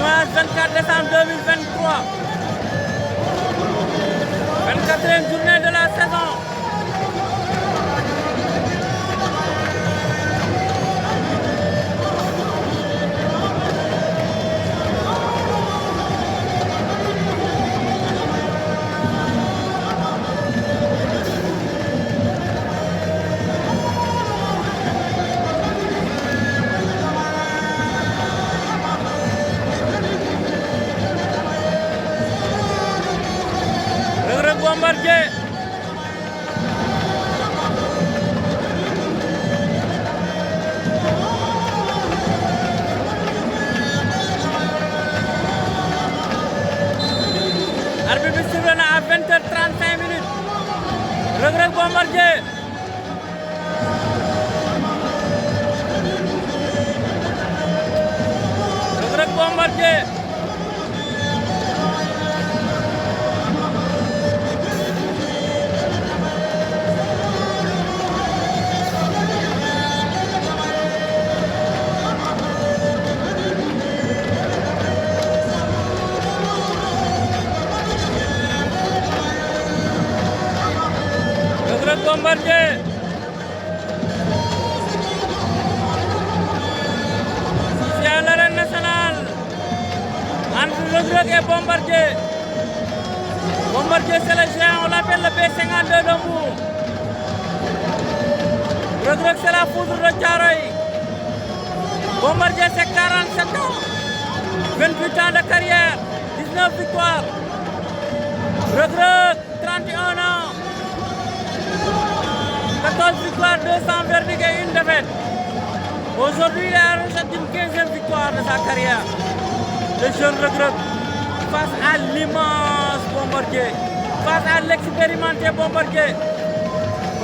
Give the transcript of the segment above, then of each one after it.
Dimanche 24 décembre 2023. 24e journée de la saison. Bombardier. Arbitre bi sifflé na à 20h35 minutes. Reug Reug Bombardier. Reug Reug Bombardier. Bombardier. C'est à l'arène nationale entre Reug Reug et Bombardier. Bombardier c'est le géant, on l'appelle le B52 de Mbour. Reug Reug c'est la foudre de Thiaroye. Bombardier c'est 47 ans, 28 ans de carrière, 19 victoires. Reug Reug 31 ans, 14 victoires, 200 verdicts et une défaite. Aujourd'hui, il a reçu une 15e victoire de sa carrière. Le jeune Reug Reug face à l'immense Bombardier, face à l'expérimenté Bombardier.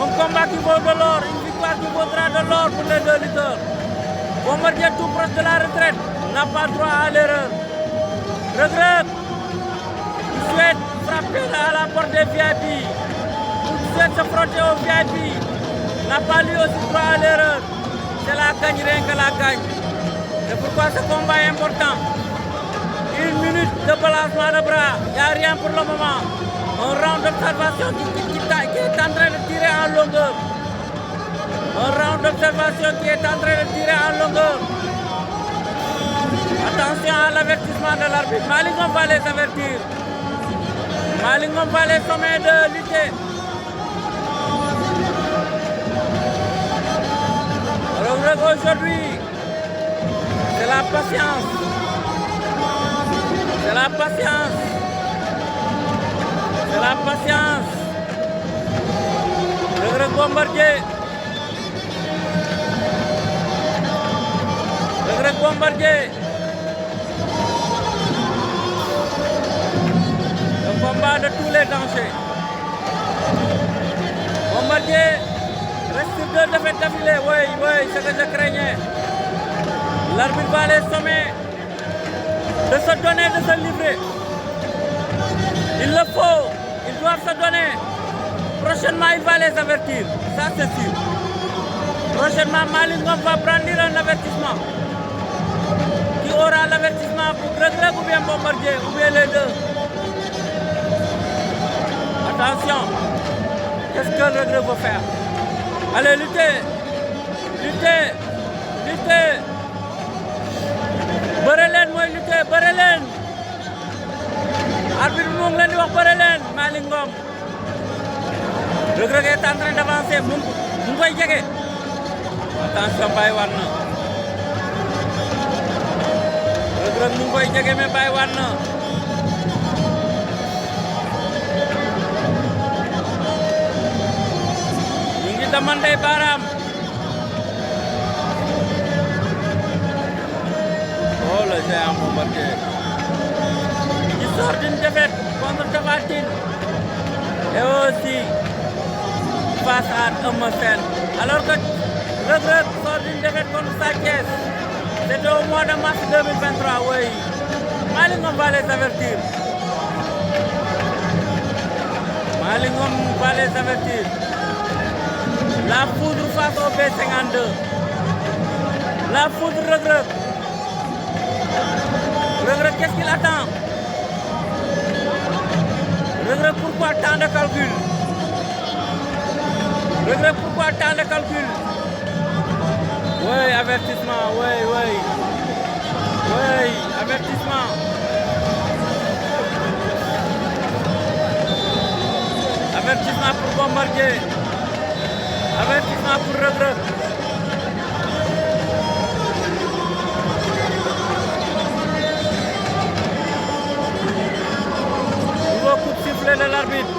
Un combat qui vaut de l'or, une victoire qui vaudra de l'or pour les deux lutteurs. Bombardier tout proche de la retraite n'a pas droit à l'erreur. Reug Reug souhaite frapper à la porte des VIP. Souhaite se frotter au VIP, n'a pas lui aussi droit à l'erreur. C'est la gagne, rien que la gagne. C'est pourquoi ce combat est important. Une minute de balancement de bras, il n'y a rien pour le moment. Un round d'observation qui est en train de tirer en longueur. Un round d'observation qui est en train de tirer en longueur. Attention à l'avertissement de l'arbitre. Malick Ngom va les avertir. Malick Ngom va les sommer de lutter. Reug Reug aujourd'hui, c'est la patience. C'est la patience. C'est la patience. Reug Reug Bombardier. Reug Reug Bombardier. Le combat de tous les dangers. Bombardier reste sur 2 défaites d'affilée. Oui, c'est ce que je craignais. L'arbitre va les sommer de se donner, de se livrer. Il le faut. Ils doivent se donner. Prochainement, il va les avertir. Ça, c'est sûr. Prochainement, Malick Ngom va brandir un avertissement. Qui aura l'avertissement pour Reug Reug ou bien Bombardier, ou bien les deux. Attention. Qu'est-ce que Reug Reug veut faire? Allez, luttez. Luttez. Luttez. Bëre leen mooy luttez, bëre leen. Arbitre bi mu ngi leen di wax bëre leen. Malick Ngom. Reug Reug est en train d'avancer, mu ngi koy jege. Attention, bàyyi waat na. Reug Reug mu ngi koy jege mais bàyyi waat na. Ñu ngi damandey baaraam. Oh, le géant Bombardier. Il sort d'une défaite contre Tapha Tine. Et aussi face à Eumeu Sène. Alors que Reug Reug sort d'une défaite contre Sa Thiès. C'était au mois de mars 2023, oui. Malick Ngom va les avertir. Malick Ngom va les avertir. La foudre face au B52. La foudre Reug Reug. Reug, qu'est-ce qu'il attend? Reug, pourquoi tant de calcul? Reug, pourquoi tant de calcul? Oui, avertissement, oui, oui. Oui, avertissement. Avertissement pour Bombardier. Avertissement pour Reug. Nouveau coup de sifflet de l'arbitre.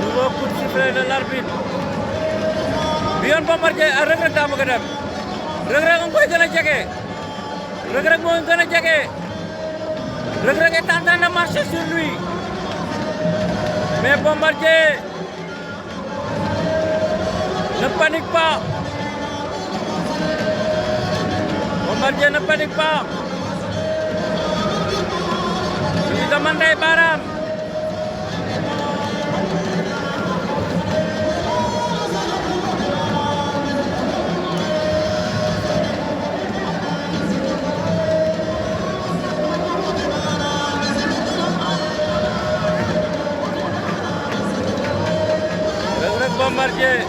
Nouveau coup de sifflet de l'arbitre. bi yoon Bombardier ak Reug daa bëgg a dem. Reug nga koy gën a jege. Reug moo gën a jege. Reug est en train de marcher sur lui. Mais Bombardier ne panique pas. Bombardier ne panique pas. Il demande ay baaraam. Bombardier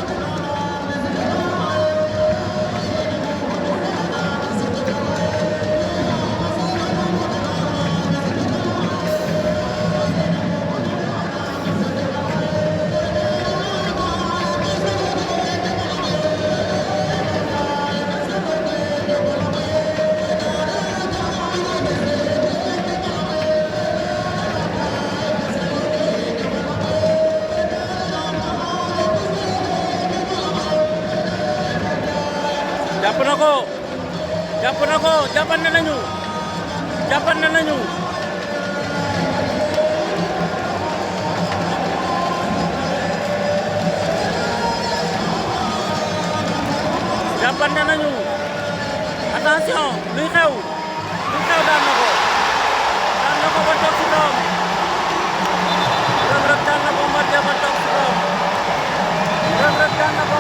jàpp na ko jàppante nañu jàppante nañu attention luy xew daan na ko ba toog ci doom Reug daan na Bombardier ba toog ci doom Reug daan na